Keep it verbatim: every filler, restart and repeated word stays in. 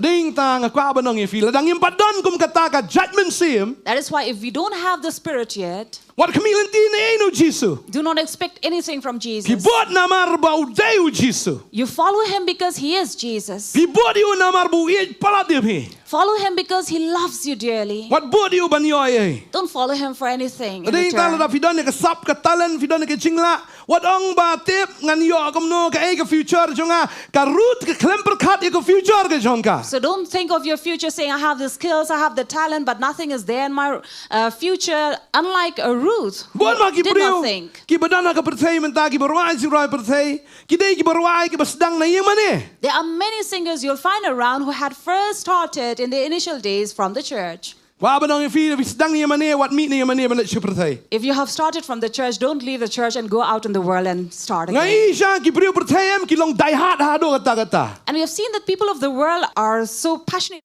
Dei ta nga kwah ban ong ïa phi, lada ngim pat don kum kata ka judgment seat, That is why if we don't have the Spirit yet, wat khmih lynti na ei na u Jisu. Do not expect anything from Jesus. Phi bud namar ba u dei u Jisu. You follow him because he is Jesus. Phi bud ïa u namar ba u ïeit palat ïa phi. Follow him because he loves you dearly. Wat bud ïa u ban ïoh ei. Don't follow him for anything. In Dei ta return. Lada phi don ïa ka sap ka talent, phi don ïa ka jinglah, wat ong ba tip ngan ïoh kumno ka ei ka future jong nga. Ka Ruth ka khlem pyrkhat ïa ka future ka jong ka. So don't think of your future saying, "I have the skills, I have the talent, but nothing is there in my uh, future." Unlike a Ruth, who Bun ma ki did not briew think. Ki ba don ha ka pyrthei mynta, ki ba rwai jingïarap pyrthei, ki dei ki ba rwai ki ba sdang na ïing mane. There are many singers you'll find around who had first started in the initial days from the church. Wat ba nang ïa phi, phi sdang na ïing mane, wat mih na ïing mane ban leit sha pyrthei. If you have started from the church, don't leave the church and go out in the world and start Nga again. ïohi sha ki briew pyrthei em, ki long die hard haduh kata kata. And we have seen that people of the world are so passionate.